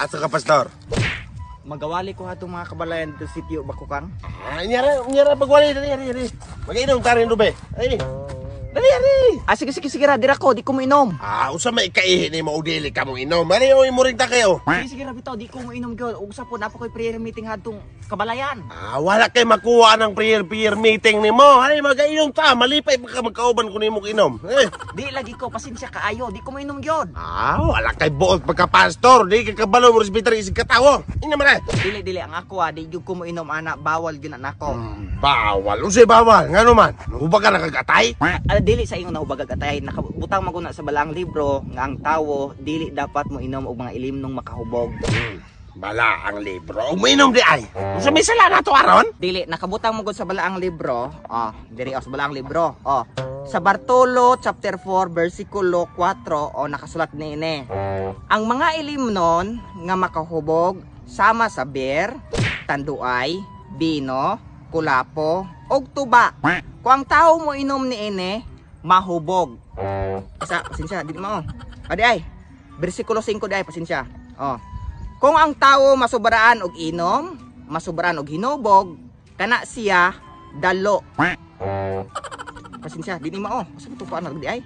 Asa ka, pastor? Magawali ko hatong mga kabalayan dito sa sitio Bakukang. Ah, nyara, nyara pagwali dali dali dali. Magiinom ta rin rube. Ay. Dali dali. Ah, sige, sige, sige ra, dira ko, di ko mo inom. Ah, usa may kaihi ni mo dili ka mo inom. Mali oy mo ring ta kayo. Sige, sige ra bitaw, di ko mo inom gyud. Ug sa po na ko'y prayer meeting hadtong kabalayan. Ah, wala kay makuha ng prayer prayer meeting nimo. Ay, magainom ta, malipay pa ka magkauban kun nimo inom. Eh. Di lagi ko, pasensya kaayo, di ko mo inom gyud. Ah, wala kay buot pagka pastor, di ka kabalo mo respetar isig katawo. Ina man eh. Dili, dili ang ako ah, di gyud ko mo inom ana, bawal gyud na nako. Bawal, unsay bawal? Ngano man? Hubag ka nakagatay? Ah, dili sa ingon na hubag atay, nakabutang maguna sa balang libro nga ang tawo dili dapat mo inom og mga ilimnong makahubog. Bala ang libro. Uminom di ay. Unsa may sala nato aron? Dili nakabutang mo gud sa balaang libro. Oh, diri oh, sa balaang libro. Oh. Sa Bartolo chapter 4 versikulo 4 oh, nakasulat niini. Ang mga ilimnon nga makahubog sama sa beer, tanduay, bino, kulapo ug tuba. Kung ang tao mo inom niini, mahubog. Sa pasensya, dili mao. Adi ay. Versikulo 5 di ay, pasensya. Oh. Kung ang tao masubaraan og inom, masubaraan og hinubog, kana siya dalo. Pasensya, di ni mao. Asa to pa di ay?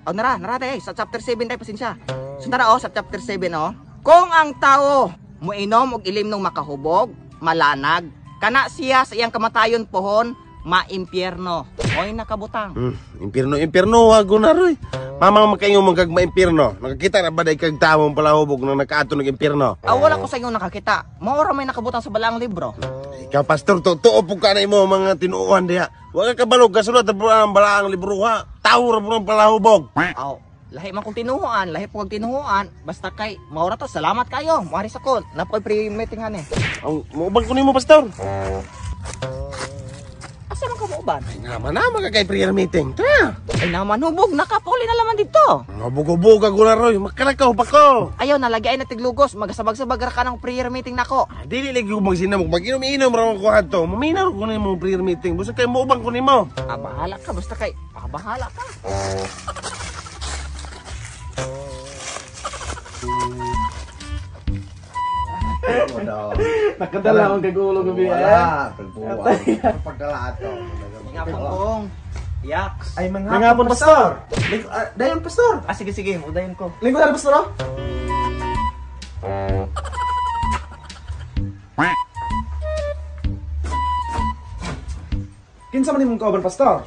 Oh, nara, nara tay sa chapter 7 tay, pasensya. So nara oh, sa chapter 7 oh. Kung ang tao moinom og ilimnong makahubog, malanag, kana siya sa iyang kamatayon pohon maimpyerno. Oy nakabutang. Impierno, impierno, wag na roy. Mama makaingon man kag maimpierno. Nakakita na ba day kag tawong palahubog nang nakaadto nag impierno? Ah, wala ko sa inyo nakakita. Mao ra may nakabutang sa balaang libro. Ikaw pastor, totoo po ka na imo mga tinuohan diha. Wa ka kabalog kasulat ra ang balaang libro ha. Tawo ra po ang palahubog. Aw, lahi man kong tinuhuan, lahi po kong tinuhuan. Basta kay mao ra to, salamat kayo. Muari sa kon. Napoy pre-meeting han eh. Ang moubang ko nimo pastor. Asa man ka muuban? Ay naman na mga kay prayer meeting. Tara. Ay naman hubog, nakapuli na laman dito. Hubog-hubog ako na roy. Makalakaw pa ko. Ayaw nalagi ay natiglugos, magasabag-sabag ra ka ng prayer meeting nako. Ah, dili lagi ko magsinamok. Mag-inom-inom ra ko adto. Maminaw ko nimo prayer meeting. Busa kay moubang ko nimo. Ah, bahala ka basta kay ah, bahala ka. Nakadala akong kagulo gabi eh. Wala, pagbuwa. Pagdala ato. Nga pong. Yaks. Ay, mga Manghapon, pastor. Dayon, pastor. Ah, sige sige, udayon ko. Lingkod na pastor oh. Kinsa man imong kauban pastor?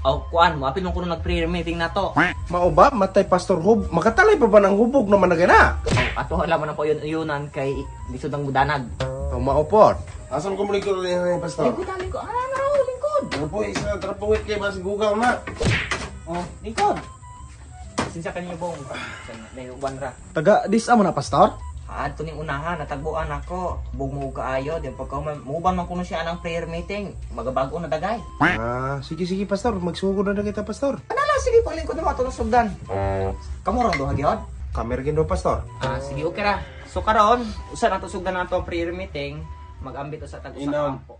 Aw, kuan mo, apil mo kuno nag-prayer meeting na to. Mao ba matay pastor hub? Makatalay pa ba ng hubog naman na gana? Aw, ato wala man na po yun yunan kay lisod ang budanag. Ang maupod. Asan ko muli ko rin pastor? Lingkod, ah, lingkod. Ah, naraw, lingkod. Ano po, isa trapuhit kay mas Google na. Oh, lingkod. Pasensya kanyo bong. Dahil uban ra. Taga dis amo na pastor? Adto ning unahan, natagbuan ako. Bugmo kaayo, di pagka muuban man kuno siya anang prayer meeting, magabago na dagay. Ah, sige sige pastor, magsugod na kita pastor. Ano lang, sige, paglingkod na ato ng sugdan. Kamo rong duha gyud? Kamer gindo pastor. Ah, sige, okay ra. So karon, usa na to sugdan nato ang prayer meeting, magambit usa tag usa Inom. ka ampo.